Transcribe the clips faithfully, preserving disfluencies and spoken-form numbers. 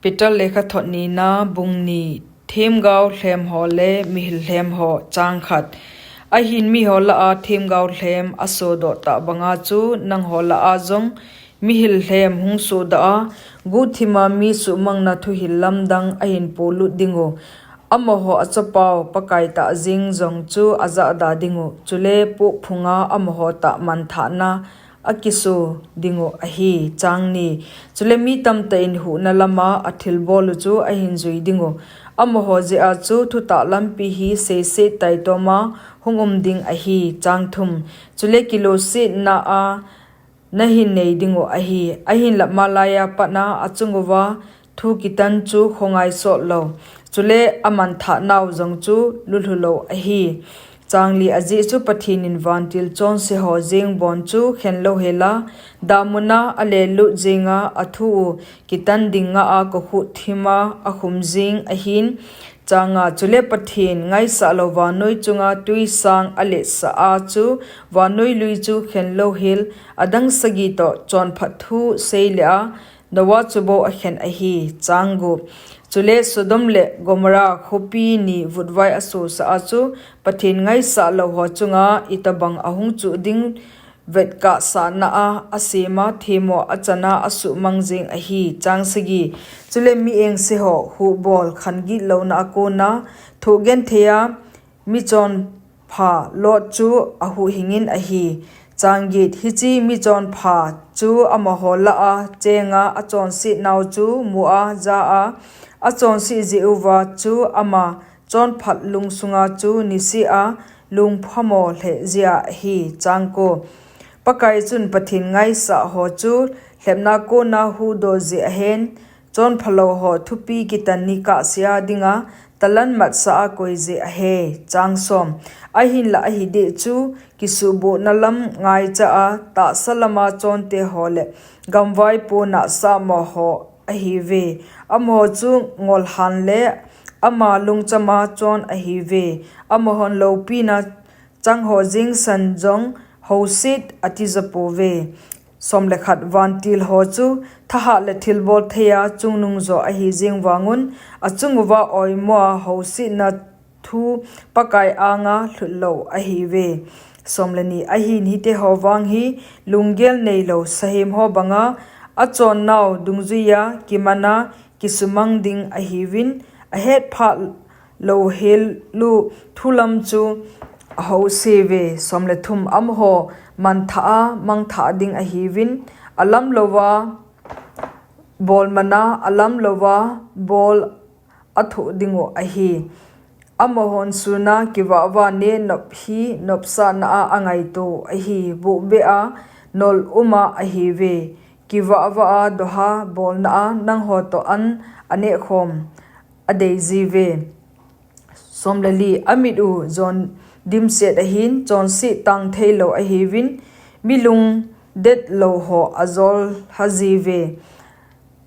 Peter lekhathot nina bung ni. Themgao lhem ho le mihil lhem ho. Chang khat. Ahin miho lah a themgao lhem asodoh tah banga chu nangho lah a jong mihil lhem hung sodoh a, guhthima mi suhmangna thuhil lamdang ahin polut ding u. Amaho achapau Pakai tah jeng jong chu ajahda ding u. Chule pohphunga amaho tah manthahna akiso ding u ahi. Chang ni. Chule mi tamtah in huhna lama athilbol u chu ahin jui ding u. Amaho jeh a chu thutah lampi hi seiset taitoma hung um ding ahi. Chang thum. Chule kilosetna a nahin nei ding u ahi. Ahinlah malaiya patna achung uva thu kitan chu khongai sot lou. Chule amanthah nau jong chu lulhu lou ahi. Chang li. Ajeh chu Pathen in vantil chonse ho jeng bon chu khen louhel a, damun a alelut jenga athu u kitan ding ngah a kokhut thima akhum jeng ahin. Chang nga. Chule Pathen ngaisah lou vannoi chunga twisang aletsah a chu vannoi lui chu khen louhel, adang sagi toh chonphat thu seile a, Noah chu bou akhen ahi. Chang gup. Chule Sodom le Gomorrah khopi ni vutvai asosah a chu Pathen ngaisah lou ho chunga itobang ahung chuh ding vetkahsahna a asema themmo achana asuhmang jeng ahi. Chang sagi. Chule mi engse ho huhbol khan gitlouna a kona thohgenthei a michonpha Lot chu ahuhhing in ahi. Chang get. Hiche michonpha chu amaho lah a chenga achonset nau chu mu a ja a, achonset jeh uva chu ama chonphat lungsunga chu niseh a lungphamo lheh jia ahi. Chang ko. Pakai chun Pathen ngaisah ho chu lhepna kona huhdoh jeh ahen, chonphalou ho thupi kitan ni kahsea dinga talan matsah a koi jeh ahi. Chang som. Ahinlah ahideh chu kisuhbohna lam ngaicha a tahsa lama chonte ho le gamvaipo nahsahmo ho ahiuve. Amaho chu ngolhan le ama lungchama chon ahiuve. Amahon loupina chang ho jengsan jong houset atija pouve. Som le khat. Vantil ho chu thahat le thilbol thei a chungnung jo ahi jeng vangun, achung uva oimo a housetna thu Pakai anga lhut lou ahiuve. Som le ni. Ahin hite ho vang hi lunggel neilou sahem ho banga achonnau dungjuia kimana kisumang ding ahiuvin, ahetphah louhel u thulam chu ahouseuvin. Som le thum. Amaho manthah a mangthah ding ahiuvin, alamlouva bolmana, alamlouva bol athoh ding u ahi. Amahon suna kivahva nenop hi nopsahna a angaito ahi. Bohbeh a nol uma ahiuve. Kivahva a doha bolna a nangho toh an anehkhom adeijiuve. Som le li. Amit u jon dimset ahin, chonset tang theilou ahiuvin, mi lungdet lou ho ajolha jiuve.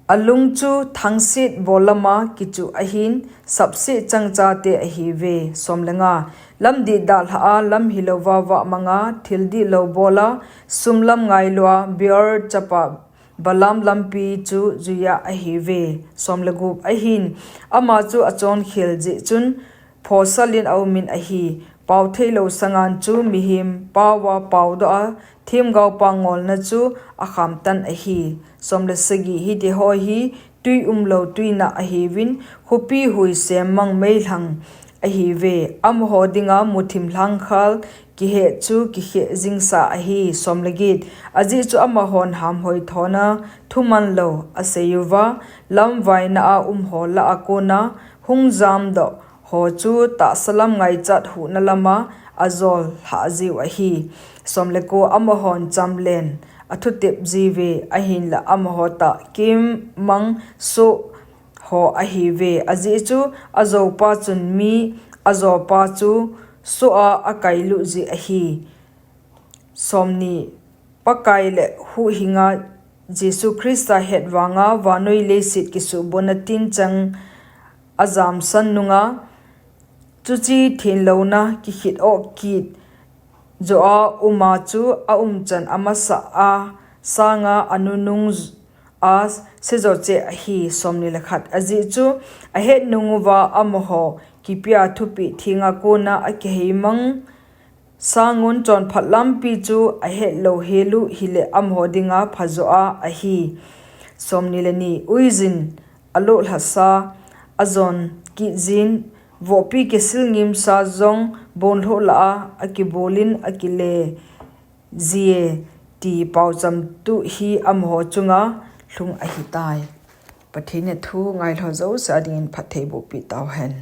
Alung chu thangset bol lama kichuh ahin, sapset changchate ahiuve. Som le nga. Lamdih dalha a lam hilouva vahmanga thil dihlou bola, sumlam ngailua Beor chapa Balaam lampi chu juiya ahiuve. Som le gup. Ahin ama chu achonkhel jeh chun phosal in aumin ahi. Pao theilou sangan chu mihem paova paodoh a themgaopa ngolna chu akhamtan ahi. Som le sagi. Hite ho hi twi umlou twinah ahiuvin, khopi huisem mang meilhang ahiuve. Amaho dinga muthim lhangkhal kiheh chu kikheh jingsa ahi. Som le get. Ajeh chu amahon hamhoi thona thuman lou aseiyuva, lamvaina a umho lah a kona hung jamdoh ho chu tahsa lam ngaichat huhna lama ajol lhah jiu ahi. Som le ko. Amahon chamlen athutep jiuve, ahinlah amaho tah kemmang soh ho ahiuve. Ajeh chu ajoupa chun mi ajopa chu soh a akailut jeh ahi. Som ni. Pakai le huhhinga Jesu Christa het vanga vannoi leiset kisuhbona tinchang ajamsan nunga, chuche thenlouna kikhit oh kit joh a uma chu aumchan amasa a sanga anunung a sejo cheh ahi. Somni le khat. Ajeh chu ahet nunguva amaho kipia thupeh thenga kona akiheimang sangun chonphat lampi chu ahet louhel u hile amaho dinga phajo a ahi. Somni le ni. Uijin aloh lhasa ajon kit jin, vohpi kisil ngimsa jong bonlhoh lah a akibolin akile jie ti paocham tuh hi amaho chunga lhung ahitai. Pathen in athu ngailhah jouse a dingin phatthei bohpeh tauhen.